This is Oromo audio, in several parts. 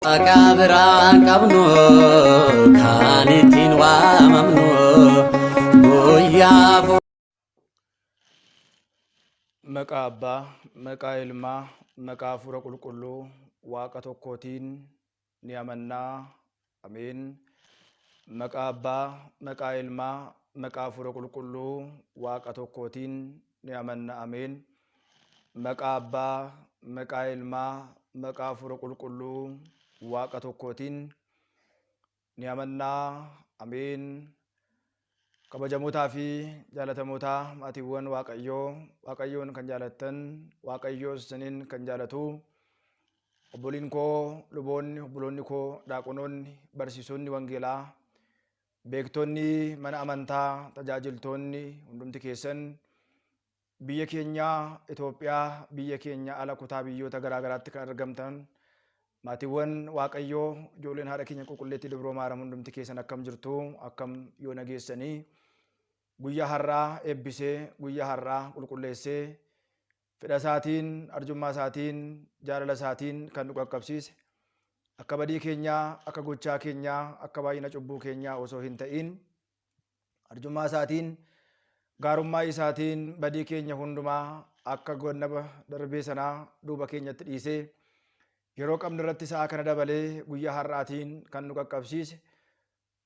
Maqaa biraa qabnu kan ittiin waamamnu guyyaa Maqaa Abbaa, maqaa Ilmaa, maqaa Hafuura Qulqulluu Waaqa tokkootiin ni amannaa. Ameen. Maqaa Abbaa, maqaa Ilmaa, maqaa Hafuura Qulqulluu Waaqa tokkootiin ni amanna. Ameen. Maqaa Abbaa, maqaa Ilmaa, maqaa Hafuura Qulqulluu Waaqa tokkootiin ni amannaa. Ameen. Kabajamootaa fi jaalatamoota maatiiwwan Waaqayyoo, Waaqayyoon kan jaalattan, Waaqayyoos isiniin kan jaalatu, obboliin koo luboonni, obboloonni koo daaqonoonni, barsiisonni wangeelaa, beektonni mana amantaa, tajaajiltoonni hundumti keessan biyya keenya Itoophiyaa, biyya keenya ala kutaa biyyoota garaa garaatti kan argamtan maatiiwwan Waaqayyoo, ijoolleen haadha keenya qulqulleettii Dubroo Maaram hundumti keessan akkam jirtu, akkam yoo nageessanii? Guyyaa har'aa eebbisee, guyyaa har'aa qulqulleessee, fedha isaatiin, arjummaa isaatiin, jaalala isaatiin kan nu qaqqabsiise, akka badii keenyaa, akka gochaa keenyaa, akka baay'ina cubbuu keenyaa osoo hin ta'in, arjummaa isaatiin, gaarummaa isaatiin badii keenya hundumaa akka gonnaba darbee sanaa duuba keenyatti dhiisee yeroo qabnu irratti sa'a kana dabalee guyyaa har'aatiin kan nu qaqqabsiise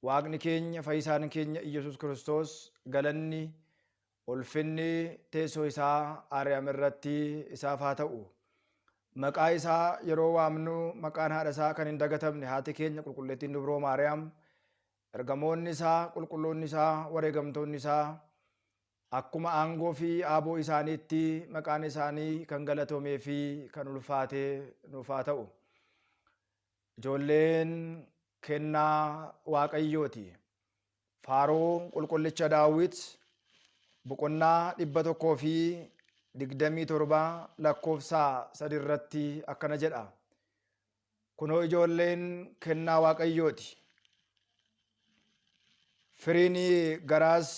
Waaqni keenya fayyisaan keenya Iyyasuus Kiristoos galanni ulfinni teessoo isaa Aariyaam irratti isaaf haa ta'u. Maqaa isaa yeroo waamnu maqaan haadha isaa kan hin dagatamne haati keenya qulqulleettiin Dubroo Maariyaam, ergamoonni isaa, qulqulloonni isaa, wareegamtoonni isaa akkuma aangoo fi aaboo isaaniitti maqaan isaanii kan galatoomee fi kan ulfaate nuuf haa ta'u. Ijoolleen kennaa Waaqayyooti. Faaruu qulqullicha Daawit boqonnaa 127 lakkoofsa 3 irratti akkana jedha. Kunoo ijoolleen kennaa Waaqayyooti. Firiin garaas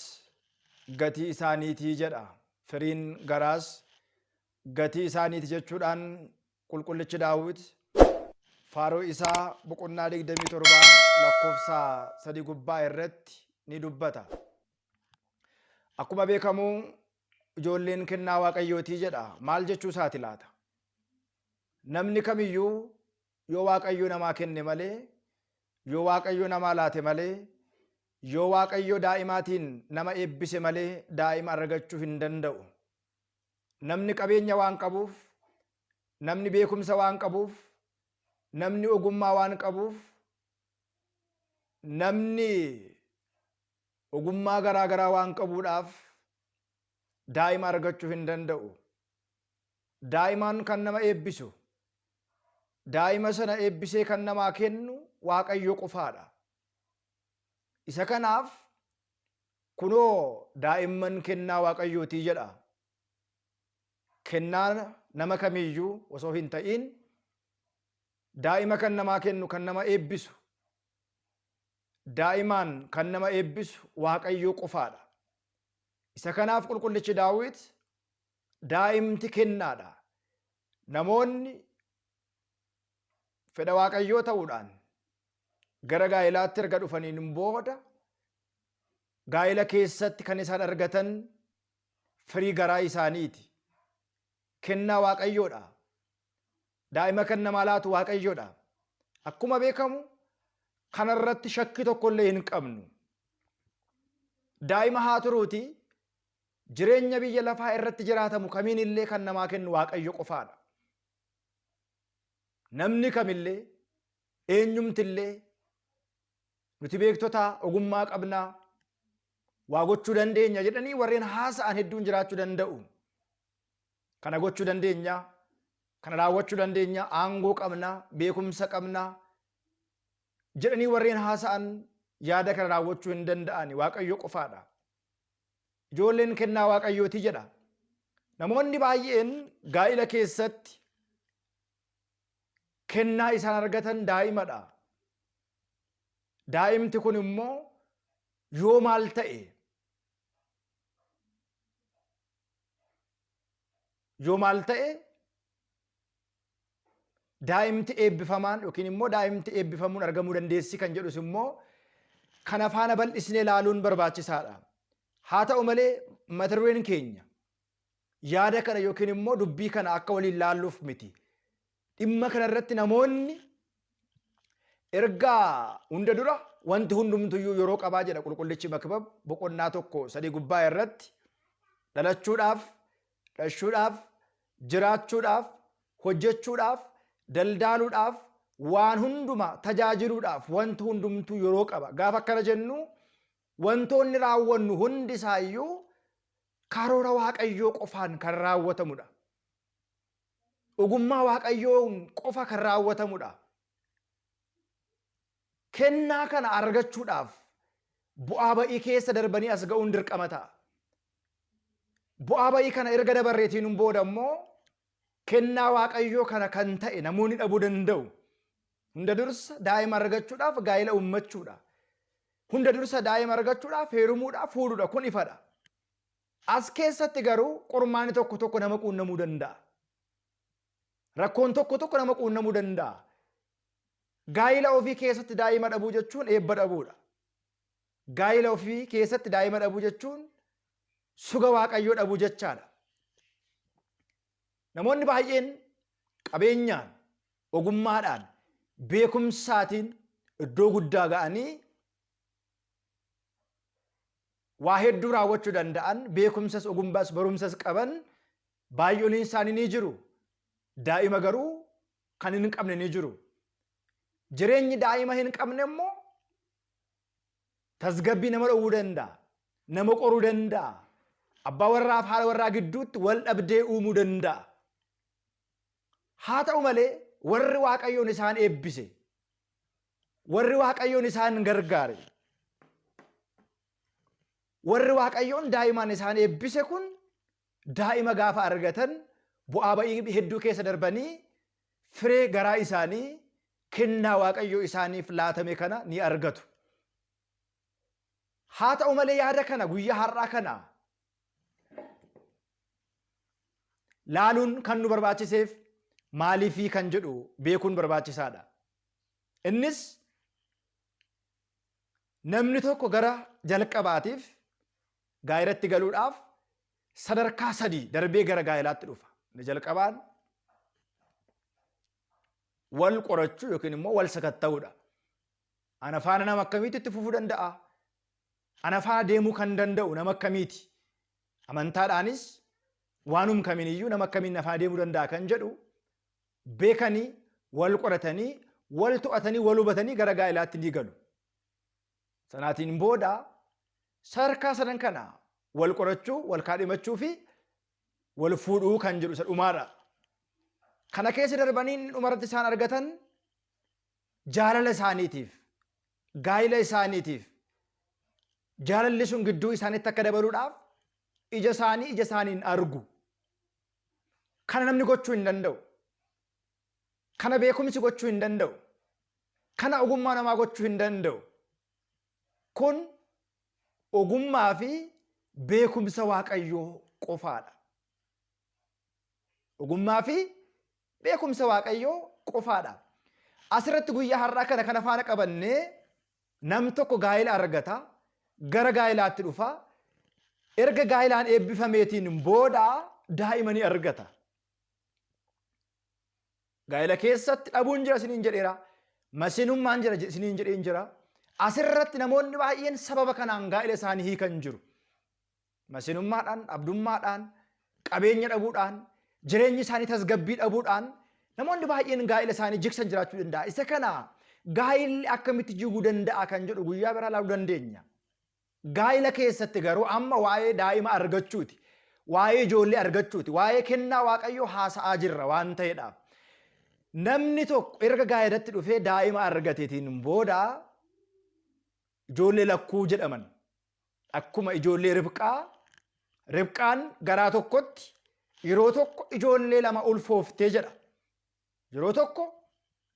gatii isaaniitii jedha. Firiin garaas gatii isaaniiti jechuudhaan qulqullichi Daawit faaruu isaa boqonnaa 27 lakkoofsa 3 gubbaa irratti ni dubbata. Akkuma beekamu ijoolleen kennaa Waaqayyootii jedha. Maal jechuu isaati laata? Namni kamiyyuu yoo Waaqayyo namaa kenne malee, yoo Waaqayyo namaa laate malee, yoo Waaqayyo daa'imaatiin nama eebbise malee daa'ima argachuu hin danda'u. Namni qabeenya waan qabuuf, namni beekumsa waan qabuuf, namni ogummaa waan qabuuf, namni ogummaa garaa garaa waan qabuudhaaf daa'ima argachuu hin danda'u. Daa'imaan kan nama eebbisu, daa'ima sana eebbisee kan namaa kennu Waaqayyo qofaadha. Isa kanaaf kunoo daa'imman kennaa Waaqayyootii jedha. Kennaa nama kamiiyyuu osoo hin ta'iin daa'ima kan namaa kennu, kan nama eebbisu, daa'imaan kan nama eebbisu Waaqayyo qofaadha. Isa kanaaf qulqullichi Daawit daa'imti kennaadha. Namoonni fedha Waaqayyoo ta'uudhaan gara gaa'ilaatti erga dhufaniin booda gaa'ila keessatti kan isaan argatan firii garaa isaaniiti. Kennaa Waaqayyoodha. Daa'ima kan namaa laatu Waaqayyoodha. Akkuma beekamu kanarratti shakkii tokkollee hin qabnu. Daa'ima haa turuuti jireenya biyya lafaa irratti jiraatamu kamiin illee kan namaa kennu Waaqayyo qofaadha. Namni kamillee eenyumtillee nuti beektota ogummaa qabnaa waa gochuu dandeenya jedhanii warreen haasa'an hedduun jiraachuu danda'u. Kana gochuu dandeenya, kana raawwachuu dandeenya, aangoo qabna, beekumsa qabna jedhanii warreen haasa'an yaada kana raawwachuu hin danda'ani. Waaqayyo qofaadha. Ijoolleen kennaa Waaqayyooti jedha. Namoonni baay'een gaa'ila keessatti kennaa isaan argatan daa'imadha. Daa'imti kun immoo yoo maal ta'e yoo maal ta'e daa'imti eebbifamaan yookiin immoo daa'imti eebbifamuun argamuu dandeessi kan jedhus immoo kana faana bal'isnee ilaaluun barbaachisaadha. Haa ta'u malee mata dureen keenya yaada kana yookiin immoo dubbii kana akka waliin laalluuf miti. Dhimma kana irratti namoonni ergaa hunda dura wanti hundumtuyyuu yeroo qabaa jedha qulqullichi Makbab boqonnaa 1:3 gubbaa irratti dhalachuudhaaf, dhashuudhaaf, jiraachuudhaaf, hojjechuudhaaf, daldaaluudhaaf, waan hunduma tajaajiluudhaaf wanti hundumtuu yeroo qaba. Gaafa akkana jennu wantoonni raawwannu hundi isaayyuu karoora Waaqayyoo qofaan kan raawwatamudha. Ogummaa Waaqayyoon qofa kan raawwatamudha. Kennaa kana argachuudhaaf bu'aa ba'ii keessa darbanii as ga'uun dirqama ta'a. Bu'aa ba'ii kana erga dabarreetiin booda immoo kennaa Waaqayyoo kana kan ta'e namoonni dhabuu danda'u. Hunda dursa daa'ima argachuudhaaf gaa'ela uummachuudha. Hunda dursa daa'ima argachuudhaaf heerumuudhaaf fuudhuudha. Kun ifadha. As keessatti garuu qormaanni tokko tokko nama quunnamuu danda'a. Rakkoon tokko tokko nama quunnamuu danda'a. Gaa'ila ofii keessatti daa'ima dhabuu jechuun eebba dhabuudha. Gaa'ila ofii keessatti daa'ima dhabuu jechuun suga Waaqayyoo dhabuu jechaadha. Namoonni baay'een qabeenyaan, ogummaadhaan, beekumsaatiin iddoo guddaa ga'anii waa hedduu raawwachuu danda'an, beekumsas, ogummaas, barumsas qaban baay'ooliin isaanii ni jiru. Daa'ima garuu kan hin qabne ni jiru. Jireenyi daa'ima hin qabne immoo tasgabbii nama dhowwuu danda'a. Nama qoruu danda'a. Abbaa warraa fi haadha warraa gidduutti wal dhabdee uumuu danda'a. Haa ta'u malee warri Waaqayyoon isaan eebbise, warri Waaqayyoon isaan gargaare, warri Waaqayyoon daa'imaan isaan eebbise kun daa'ima gaafa argatan bu'aa ba'ii hedduu keessa darbanii firee garaa isaanii kennaa Waaqayyoo isaaniif laatame kana ni argatu. Haa ta'u malee yaada kana guyyaa har'aa kana laaluun kan nu barbaachiseef maaliifii kan jedhu beekuun barbaachisaadha. Innis namni tokko gara jalqabaatiif gaa'elatti galuudhaaf sadarkaa sadii darbee gara gaa'elaatti dhufa. Inni jalqabaan wal qorachuu yookiin immoo wal sakatta'uudha. Ana faana nama akkamiitu itti fufuu danda'a? Ana faana deemuu kan danda'u nama akkamiiti? Amantaadhaanis waanum kamiiniyyuu nama akkamiin na faana deemuu danda'a kan jedhu beekanii wal qoratanii wal to'atanii wal hubatanii gara gaa'elaatti ni galu. Sanaatiin booda sadarkaa sadan kana wal qorachuu, wal kaadhimachuu fi wal fuudhuu kan jedhu isa dhumaadha. Kana keessa darbanii inni dhumarratti isaan argatan jaalala isaaniitiif, gaa'ila isaaniitiif, jaalalli sun gidduu isaaniitti akka dabaluudhaaf ija isaanii ija isaaniin argu. Kana namni gochuu hin danda'u. Kana beekumsi gochuu hin danda'u. Kana ogummaa namaa gochuu hin danda'u. Kun ogummaa fi beekumsa Waaqayyoo qofaadha. Ogummaa fi beekumsa Waaqayyoo qofaadha. Asirratti guyyaa har'aa kana kana faana qabannee nam tokko gaa'ela argata, gara gaa'elaatti dhufa, erga gaa'elaan eebbifameetiin booda daa'ima ni argata. Gaa'ela keessatti dhabuun jira isiniin jedheera. Masinummaan jira isiniin jedheen jira. Asirratti namoonni baay'een sababa kanaan gaa'ela isaanii hiikan jiru. Masinummaadhaan, dhabdummaadhaan, qabeenya dhabuudhaan, jireenyi isaanii tasgabbii dhabuudhaan namoonni baay'een gaa'ela isaanii jigsan jiraachuu danda'a. Isa kana gaa'illi akkamitti jiguu danda'a kan jedhu guyyaa biraa ilaaluu dandeenya. Gaa'ila keessatti garuu amma waa'ee daa'ima argachuuti. Waa'ee ijoollee argachuuti. Waa'ee kennaa Waaqayyoo haasa'aa jirra waan ta'eedhaaf. Namni tokko erga gaa'ilatti dhufee daa'ima argateetiin booda ijoollee lakkuu jedhaman. Akkuma ijoollee Ribqaa, Ribqaan garaa tokkotti yeroo tokko ijoollee lama ulfooftee jedha. Yeroo tokko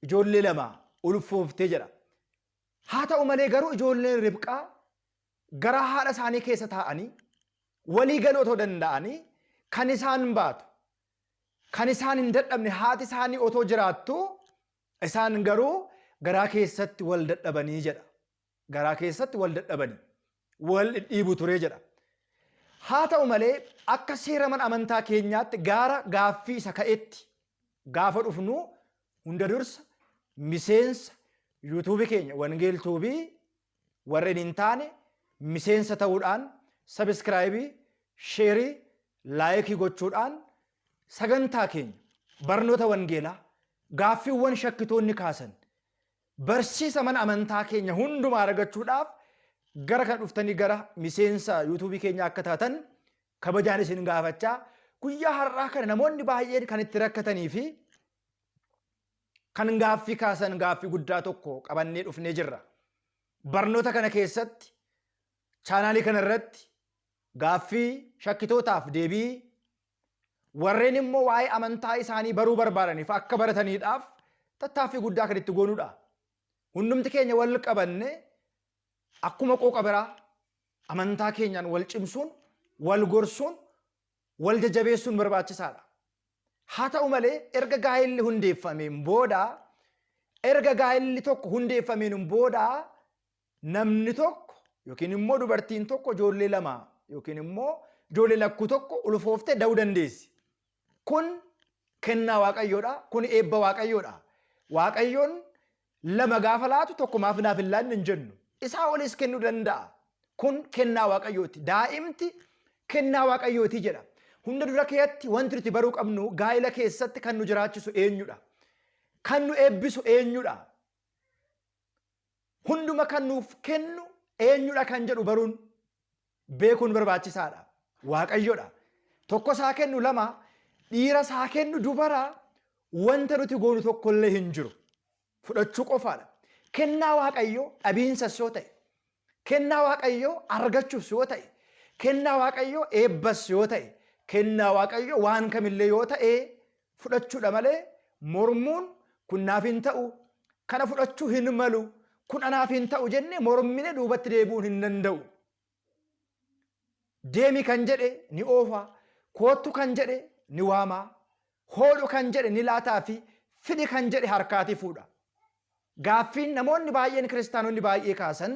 ijoollee lama ulfooftee jedha. Haa ta'u malee garuu ijoolleen Ribqaa garaa haadha isaanii keessa taa'anii walii galuu otoo danda'anii kan isaan baatu kan isaan hin dadhabne haati isaanii otoo jiraattu Isaan garuu garaa keessatti wal dadhabanii jedha. Garaa keessatti wal dadhabanii wal dhidhiibu ture jedha. Haa ta'u malee, akka seera mana amantaa keenyaatti gaara gaaffii isa ka'etti gaafa dhufnu, hunda dursa miseensa yuutuubii keenya Wangeel Tuubii warreen hin taane miseensa ta'uudhaan subscribe, share, like gochuudhaan sagantaa keenya, barnoota wangeelaa, gaaffiiwwan shakkitoonni kaasan, barsiisa mana amantaa keenya hundumaa argachuudhaaf gara kana dhuftanii gara miseensa yuutuubii keenya akka taatan kabajaan isin gaafachaa, guyyaa har'aa kana namoonni baay'een kan itti rakkatanii fi kan gaaffii kaasan gaaffii guddaa tokko qabannee dhufnee jirra. Barnoota kana keessatti, chaanaalii kana irratti, gaaffii shakkitootaaf deebii, warreen immoo waa'ee amantaa isaanii baruu barbaadaniif akka barataniidhaaf tattaaffii guddaa kan itti goonudha. Hundumti keenya wal qabanne akkuma qooqa biraa amantaa keenyaan wal cimsuun, wal gorsuun, wal jajjabeessuun barbaachisaadha. Haa ta'u malee, erga gaa'elli hundeeffameen booda, erga gaa'elli tokko hundeeffameen booda, namni tokko yookiin immoo dubartiin tokko ijoollee lama yookiin immoo ijoollee lakkuu tokko ulfooftee da'uu dandeessi. Kun kennaa Waaqayyoodha. Kun eebba Waaqayyoodha. Waaqayyoon lama gaafa laatu tokko maaf naaf hin laanne hin jennu. Isaa olis kennuu danda'a. Kun kennaa Waaqayyooti. Daa'imti kennaa Waaqayyooti jedha. Hunda dura keetti wanti nuti baruu qabnu, gaa'ela keessatti kan nu jiraachisu eenyudha? Kan nu eebbisu eenyudha? Hunduma kan nuuf kennu eenyudha kan jedhu baruun, beekuun barbaachisaadha. Waaqayyoodha. Tokko isaa kennu, lama, dhiira isaa kennu, dubara, wanta nuti goonu tokkollee hin jiru. Fudhachuu qofaadha. Kennaa Waaqayyoo dhabiinsas yoo ta'e, kennaa Waaqayyoo argachuus yoo ta'e, kennaa Waaqayyoo eebbas yoo ta'e, kennaa Waaqayyoo waan kamillee yoo ta'e fudhachuudha malee mormuun, kun naaf hin ta'u, kana fudhachuu hin malu, kun anaaf hin ta'u jennee mormine duubatti deebi'uun hin danda'u. Deemi kan jedhe ni oofa, koottu kan jedhe ni waama, hoodhu kan jedhe ni laataa fi fidi kan jedhe harkaatii fuudha. Gaaffiin namoonni baay'een, kiristaanonni baay'ee kaasan,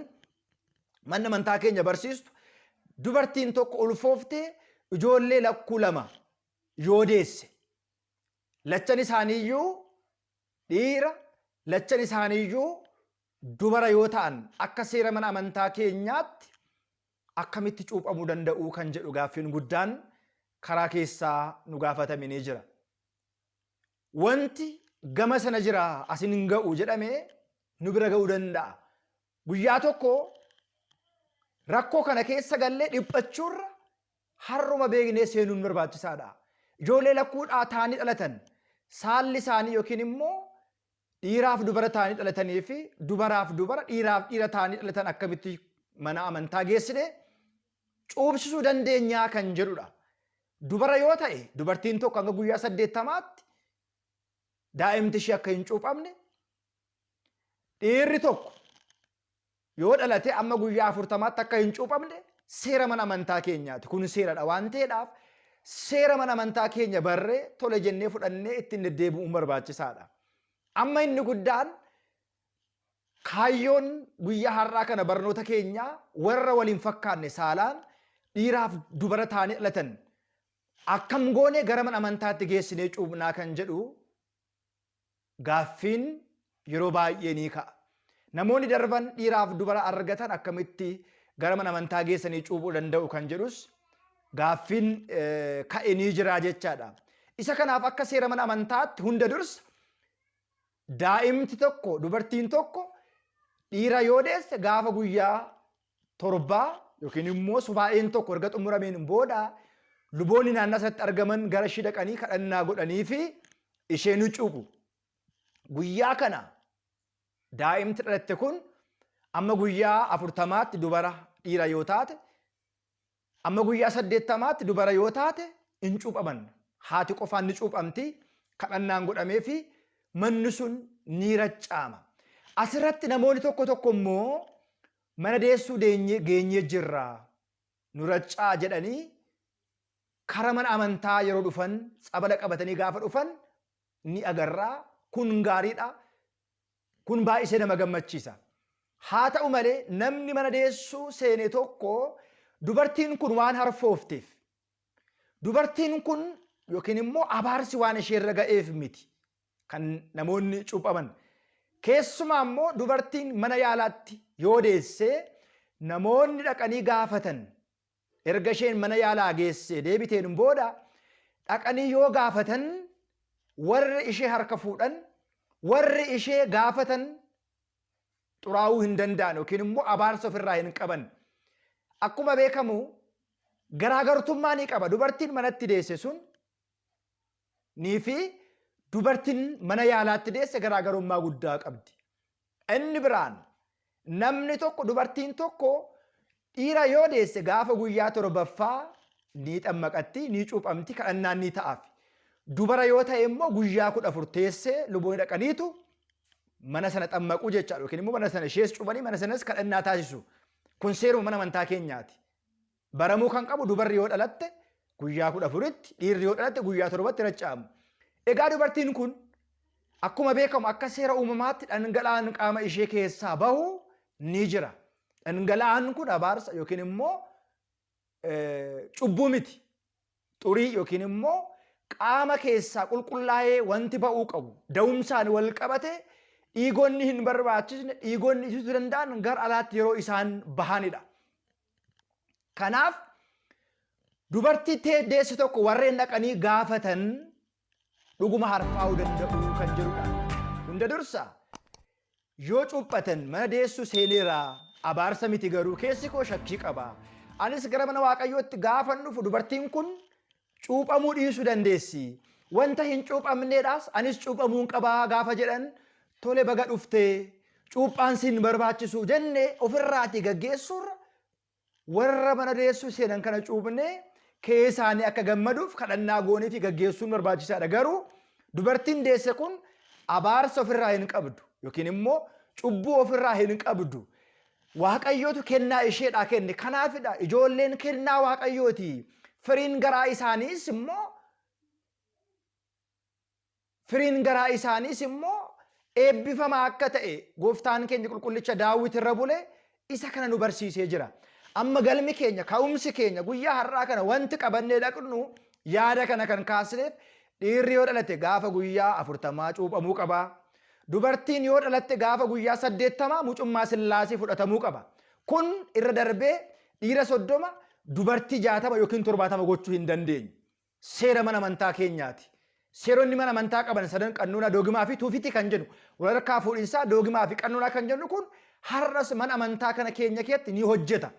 manni amantaa keenya barsiistu, dubartiin tokko ulfooftee ijoollee lakkuu lama yoo deesse, lachan isaaniiyyuu dhiira, lachan isaaniiyyuu dubara yoo ta'an, akka seera mana amantaa keenyaatti akkamitti cuuphamuu danda'u kan jedhu gaaffiin guddaan karaa keessaa nu gaafatame ni jira. Wanti gama sana jira asin hin ga'u jedhamee nu bira ga'uu danda'a. Guyyaa tokko rakkoo kana keessa gallee dhiphachuurra har'uma beeknee seenuun barbaachisaadha. Ijoollee lakkuudhaa ta'anii dhalatan, saalli isaanii yookiin immoo dhiiraaf dubara ta'anii dhalatanii fi dubaraaf dubara, dhiiraaf dhiira ta'anii dhalatan akkamitti mana amantaa geessine cuubsisuu dandeenyaa kan jedhudha. Dubara yoo ta'e, dubartiin tokko hanga guyyaa 80tti daa'imti ishee akka hin cuuphamne, dhiirri tokko yoo dhalate amma guyyaa 40tti akka hin cuuphamne seera mana amantaa keenyaati. Kun seeradha waan ta'eedhaaf, seera mana amantaa keenya barree tole jennee fudhannee ittiin deddeebi'uun barbaachisaadha. Amma inni guddaan, kaayyoon guyyaa har'aa kana barnoota keenyaa, warra waliin fakkaanne saalaan dhiiraaf dubara ta'anii dhalatan akkam goone gara mana amantaatti geessinee cuuphnaa kan jedhu gaaffiin yeroo baay'ee ni ka'a. Namoonni darban dhiiraaf dubara argatan akkamitti gara mana amantaa geessanii cuuphuu danda'u kan jedhus gaaffiin ka'e ni jira jechaadha. Isa kanaaf akka seera mana amantaatti hunda dursa daa'imti tokko, dubartiin tokko dhiira yoo deesse, gaafa guyyaa 7 yookiin immoo subaa'een tokko erga xumurameen booda, luboonni naannaa sanatti argaman gara ishii dhaqanii kadhannaa godhanii fi ishee ni cuuphu. Guyyaa kana daa'imti dhalatte kun amma guyyaa 40tti dubara, dhiira yoo taate amma guyyaa 80tti dubara yoo taate hin cuuphaman. Haati qofaan ni cuuphamti, kadhannaan godhamee fi manni sun ni raccaama. Asirratti namoonni tokko tokko immoo mana deessuu geenyee jirra, nu raccaa jedhanii kara mana amantaa yeroo dhufan, tsabala qabatanii gaafa dhufan ni agarraa. Kun gaariidha. Kun baay'isee nama gammachiisa. Haa ta'u malee namni mana deessuu seene tokko dubartiin kun waan harfoofteef, dubartiin kun yookiin immoo abaarsi waan isheerra ga'eef miti kan namoonni cuuphaman. Keessumaa immoo dubartiin mana yaalaatti yoo deesse namoonni dhaqanii gaafatan, erga isheen mana yaalaa geessee deebiteen booda dhaqanii yoo gaafatan, warri ishee harka fuudhan, warri ishee gaafatan xuraa'uu hin danda'an yookiin immoo abaarsa ofirraa hin qaban. Akkuma beekamu garaagartummaa ni qaba. Dubartiin manatti deesse sun nii fi dubartiin mana yaalaatti deesse garaagarummaa guddaa qabdi. Inni biraan namni tokko, dubartiin tokko dhiira yoo deesse gaafa guyyaa torbaffaa ni xammaqatti, ni cuuphamti, kadhannaan ni ta'aaf. Dubara yoo ta'e immoo guyyaa 14 teessee luboonni dhaqaniitu mana sana xammaquu jechaadha, yookiin immoo mana sana ishees cuuphanii mana sanas kadhannaa taasisu. Kun seeruma mana amantaa keenyaati. Baramuu kan qabu dubarri yoo dhalatte guyyaa 14tti, dhiirri yoo dhalatte guyyaa 7tti racca'amu. Egaa dubartiin kun akkuma beekamu akka seera uumamaatti dhangala'aan qaama ishee keessaa bahu ni jira. Dhangala'aan kun abaarsa yookiin immoo cubbuu miti. Xurii yookiin immoo qaama keessaa qulqullaa'ee wanti ba'uu qabu da'umsaan wal qabate, dhiigonni hin barbaachisne, dhiigonni ittisuu danda'an gara alaatti yeroo isaan bahanidha. Kanaaf dubartii deesse tokko warreen dhaqanii gaafatan dhuguma harfaa'uu danda'u kan jedhudha. Hunda dursa yoo cuuphatan mana deessuu seeneera, abaarsa miti, garuu keessi koo shakkii qaba. Anis gara mana Waaqayyootti gaafan dhufu dubartiin kun cuuphamuu dhiisuu dandeessi. Wanta hin cuuphamneedhaas anis cuuphamuun qabaa gaafa jedhan, tole baga dhuftee, cuuphaan sin barbaachisu jenne ofirraatii gaggeessuurra warra mana deessuu seenan kana cuuphnee kee isaanii akka gammaduuf kadhannaa goonee fi gaggeessuun barbaachisaadha. Garuu dubartiin deesse kun abaarsa ofirraa hin qabdu yookiin immoo cubbuu ofirraa hin qabdu. Waaqayyootu kennaa isheedhaa kenne. Kanaafidha ijoolleen kennaa Waaqayyooti. Firiin garaa isaaniis immoo Firiin garaa isaaniis immoo eebbifamaa akka ta'e gooftaan keenya qulqullicha Daawit irra bule isa kana nu barsiisee jira. Amma galmi keenya, ka'umsi keenya guyyaa har'aa kana wanti qabannee dhaqnu, yaada kana kan kaasneef, dhiirri yoo dhalate gaafa guyyaa 40 cuuphamuu qaba. Dubartiin yoo dhalatte gaafa guyyaa 80 mucummaa Sillaasee fudhatamuu qaba. Kun irra darbee dhiira 30, dubartii 60 yookiin 70 gochuu hin dandeenyu. Seera mana amantaa keenyaati. Seeronni mana amantaa qaban sadan, qannoonaa, doogimaa fi tuufitii kan jennu, walharkaa fuudhinsaa, doogimaa fi qannoonaa kan jennu kun har'as mana amantaa kana keenya keessatti ni hojjeta.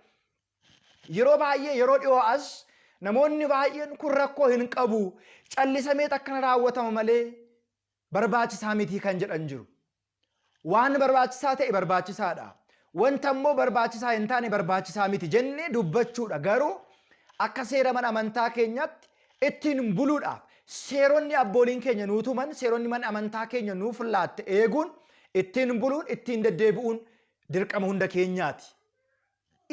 Yeroo baay'ee, yeroo dhiyoo as namoonni baay'een kun rakkoo hin qabu, callisameet akkana raawwatama malee barbaachisaa mitii kan jedhan jiru. Waan barbaachisaa ta'e barbaachisaadha. Wanta immoo barbaachisaa hin taane barbaachisaa miti jennee dubbachuudha. Garuu akka seera mana amantaa keenyaatti ittiin buluudhaaf seeronni abbooliin keenya nuu tuman, seeronni mana amantaa keenya nuuf laatte eeguun, ittiin buluun, ittiin deddeebi'uun dirqama hunda keenyaati.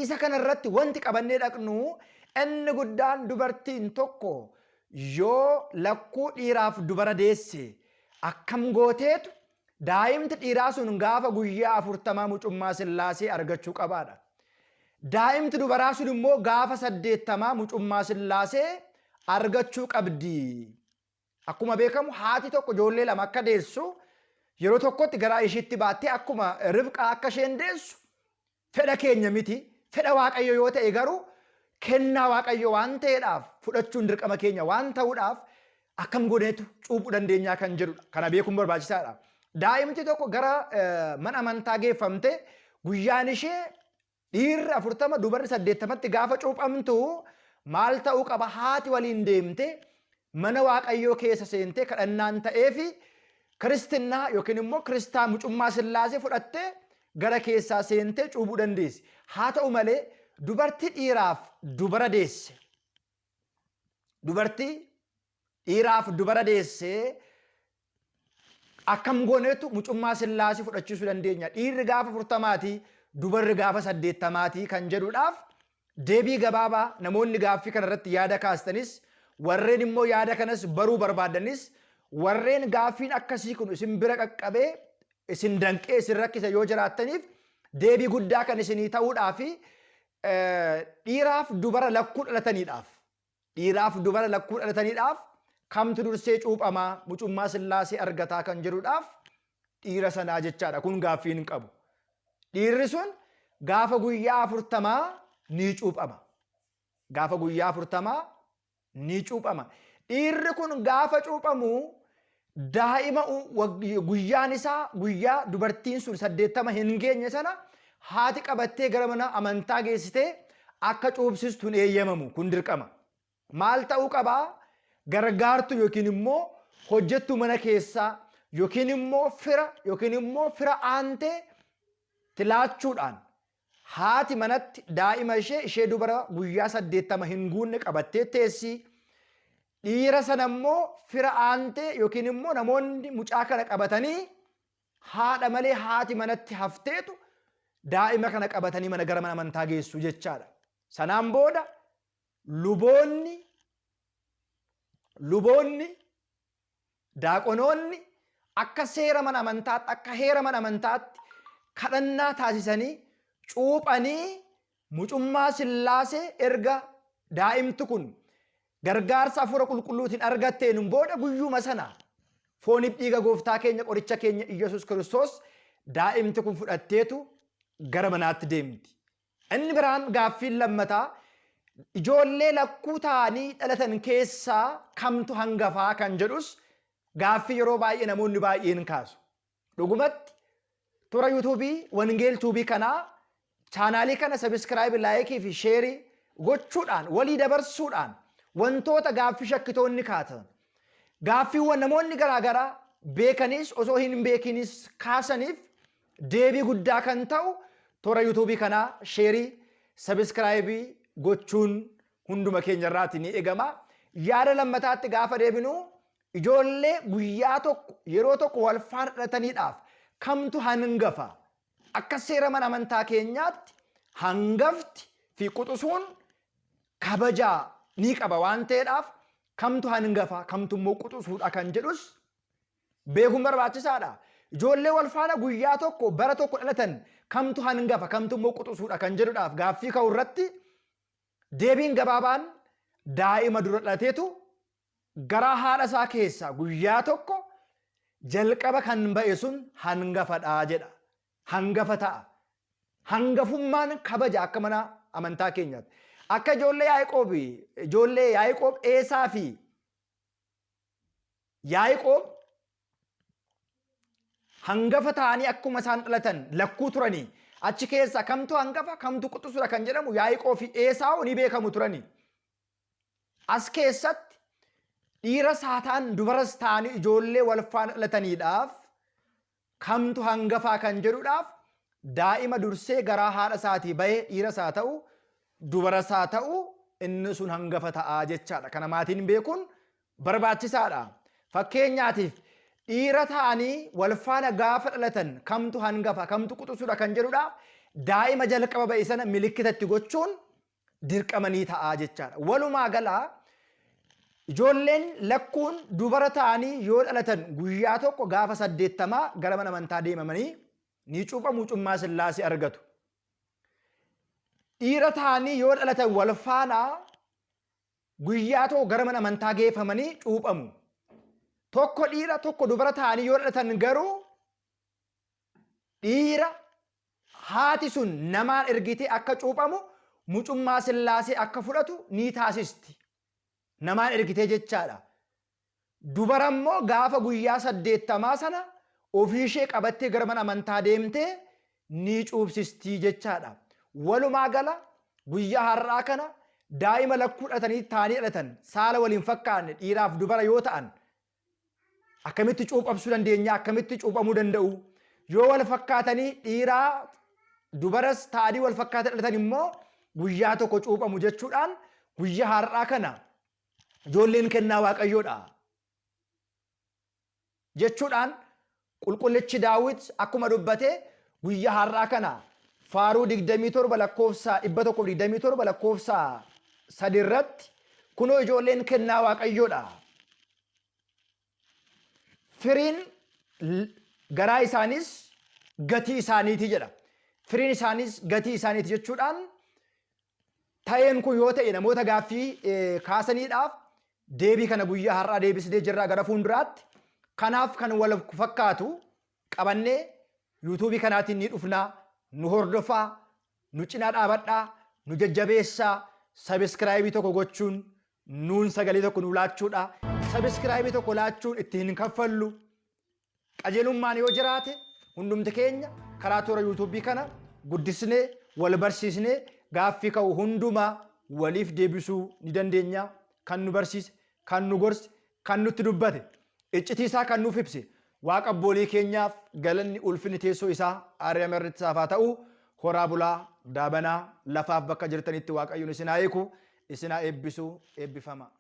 Isa kana irratti wanti qabannee dhaqnu inni guddaan dubartiin tokko yoo lakkuu dhiiraaf dubara deesse akkam gooteetu daa'imti dhiiraa sun gaafa guyyaa 40 mucummaa Sillaasee argachuu qabaadha. Daa'imti dubaraa sun immoo gaafa 80 mucummaa Sillaasee argachuu qabdi. Akkuma beekamu haati tokko ijoollee lama akka deessu, yeroo tokkotti garaa ishiitti baattee akkuma Ribqaa akka isheen deessu fedha keenya miti. Fedha Waaqayyo yoo ta'e garuu kennaa Waaqayyo waan ta'eedhaaf fudhachuun dirqama keenya waan ta'uudhaaf akkam gooneetu cuuphuu dandeenyaa kan jedhudha. Kana beekuun barbaachisaadha. Daa'imti tokko gara mana amantaa geeffamte guyyaan ishee dhiirri 40, dubarri 80tti gaafa cuuphamtu maal ta'uu qaba? Haati waliin deemte mana Waaqayyoo keessa seentee kadhannaan ta'eefi kiristinnaa yookiin immoo kiristaa mucummaa Sillaasee fudhattee gara keessaa seentee cuuphuu dandeessi. Haa ta'u malee dubartii dhiiraaf dubara deesse, dubartii dhiiraaf dubara deesse akkam gooneetu mucummaa Sillaasee fudhachiisuu dandeenya? Dhiirri gaafa 40maatii, dubarri gaafa 80maatii kan jedhuudhaaf deebii gabaabaa namoonni gaaffii kana irratti yaada kaastanis, warreen immoo yaada kanas baruu barbaadanis, warreen gaaffiin akkasii kun isin bira qaqqabee isin danqee isin rakkise yoo jiraattaniif deebii guddaa kan isinii ta'uudhaa fi dhiiraaf dubara lakkuu dhalataniidhaaf dhiiraaf dubara lakkuu dhalataniidhaaf kamtu dursee cuuphamaa mucummaa sillaasee argataa kan jedhuudhaaf dhiira sanaa jechaadha. Kun gaaffii hin qabu. Dhiirri sun gaafa guyyaa 40 ni cuuphama. Gaafa guyyaa 40 ni cuuphama. Dhiirri kun gaafa cuuphamu daa'ima guyyaan isaa guyyaa dubartiin sun 80 hin geenye sana haati qabattee gara mana amantaa geessitee akka cuubsistu hin eeyyamamu. Kun dirqama. Maal ta'uu qabaa? Gargaartu yookiin immoo hojjettuu mana keessaa yookiin immoo fira yookiin immoo fira aantee tilaachuudhaan haati manatti daa'ima ishee ishee dubara guyyaa 80 hin guunne qabattee teessi. Dhiira sana immoo fira aantee yookiin immoo namoonni mucaa kana qabatanii haadha malee haati manatti hafteetu daa'ima kana qabatanii mana gara mana amantaa geessu jechaadha. Sanaan booda luboonni daaqonoonni akka seera mana amantaatti akka heera mana amantaatti kadhannaa taasisanii cuuphanii mucummaa sillaasee erga daa'imti kun gargaarsa hafuura qulqulluutiin argatteen booda guyyuma sana fooniif dhiiga gooftaa keenya qoricha keenya Iyyasuus Kiristoos daa'imti kun fudhatteetu gara manaatti deemti. Inni biraan gaaffiin lammataa ijoollee lakkuu ta'anii dhalatan keessaa kamtu hangafaa kan jedhus gaaffii yeroo baay'ee namoonni baay'een kaasu. Dhugumatti toora yuutuubii Wangeel Tuubii kanaa chaanaalii kana sabiskiraayibii, laayikii fi sheerii gochuudhaan walii dabarsuudhaan wantoota gaaffii shakkitoonni kaatan gaaffiiwwan namoonni garaagaraa beekanis osoo hin beekinis kaasaniif deebii guddaa kan ta'u toora yuutuubii kanaa sheerii sabiskiraayibii gochuun hunduma keenya irraati ni eegama. Yaada lammataatti gaafa deebinu ijoollee guyyaa tokko yeroo tokko wal faana dhalataniidhaaf kamtu hangafa? Akka seera mana amantaa keenyaatti hangafti fi quxusuun kabajaa ni qaba waan ta'eedhaaf kamtu hangafa kamtu immoo quxusuudha kan jedhus beekuun barbaachisaadha. Ijoollee wal faana guyyaa tokko bara tokko dhalatan kamtu hangafa kamtu immoo quxusuudha kan jedhudhaaf gaaffii ka'u irratti deebiin gabaabaan daa'ima dura dhalateetu garaa haadha isaa keessaa guyyaa tokko jalqaba kan ba'e sun hangafadha jedha. Hangafa ta'a. Hangafummaan kabaja akka mana amantaa keenyaatti. Akka ijoollee Yaaqoob Eesaa fi Yaaqoob hangafa ta'anii akkuma isaan dhalatan lakkuu turanii achi keessaa kamtu hangafa kamtu quxisudha kan jedhamu Yaaqoob fi Eesaawu ni beekamu turanii. As keessatti dhiiras haa ta'an dubaras ta'anii ijoollee wal faana dhalataniidhaaf kamtu hangafaa kan jedhudhaaf daa'ima dursee garaa haadha isaatii bahee dhiiras haa ta'u dubaras haa ta'u inni sun hangafa ta'aa jechaadha. Kana maatiin beekuun barbaachisaadha. Fakkeenyaatiif dhiira ta'anii wal faana gaafa dhalatan kamtu hangafa kamtu quxisudha kan jedhudhaaf daa'ima jalqaba ba'e sana milikkita itti gochuun dirqama ni ta'a jechaadha. Walumaa galaa ijoolleen lakkuun dubara ta'anii yoo dhalatan guyyaa tokko gaafa 80 gara mana amantaa deemamanii ni cuuphamu mucummaa sillaasee argatu. Dhiira ta'anii yoo dhalatan wal faanaa guyyaa tokko gara mana amantaa geeffamanii cuuphamu. Tokko dhiira tokko dubara ta'anii yoo dhalatan garuu dhiira haati sun namaan ergitee akka cuuphamu mucummaa sillaasee akka fudhatu ni taasisti. Namaan ergitee jechaadha. Dubara immoo gaafa guyyaa 80 sana ofiishee qabattee gara mana amantaa deemtee ni cuubsisti jechaadha. Walumaa gala guyyaa har'aa kana daa'ima lakkuu dhalatanii ta'anii dhalatan saala waliin fakkaanne dhiiraaf dubara yoo ta'an akkamitti cuuphamsuu dandeenya akkamitti cuuphamuu danda'u yoo wal fakkaatanii dhiiraa dubaras ta'anii wal fakkaatan dhalatan immoo guyyaa tokko cuuphamu jechuudhaan guyyaa har'aa kana ijoolleen kennaa waaqayyoodha jechuudhaan qulqullichi Daawit akkuma dubbate guyyaa har'aa kana faaruu 27 lakkoofsa 127 lakkoofsa 3 irratti kunoo ijoolleen kennaa waaqayyoodha. Firiin Garaa isaanis gatii isaaniiti jedha. Firiin isaanis gatii isaaniiti jechuudhaan ta'een kun yoo ta'e namoota gaaffii kaasaniidhaaf deebii kana guyyaa har'aa deebisnee jirra gara fuulduraatti. Kanaaf kan wal fakkaatu qabannee yuutuubii kanaatiin ni dhufnaa, nu hordofaa, nu cinaa dhaabadhaa, nu jajjabeessaa, sabiskiraayibii tokko gochuun nuun sagalee tokko nu laachuudha. Sabiskiraayibii tokko laachuun itti hin kaffallu. Qajeelummaan yoo jiraate hundumti keenya karaa toora yuutuubii kana guddisnee wal barsiisnee gaaffii ka'u hundumaa waliif deebisuu ni dandeenya. Kan nu barsiise, kan nu gorse, kan nutti dubbate, iccitii isaa kan nuuf ibse Waaqa abboolii keenyaaf galanni ulfinni teessoo isaa aariyaam irratti isaaf haa ta'u. Horaa bulaa, daabanaa, lafaaf bakka jirtanitti Waaqayyoon isin haa eegu, isin haa eebbisu, eebbifama.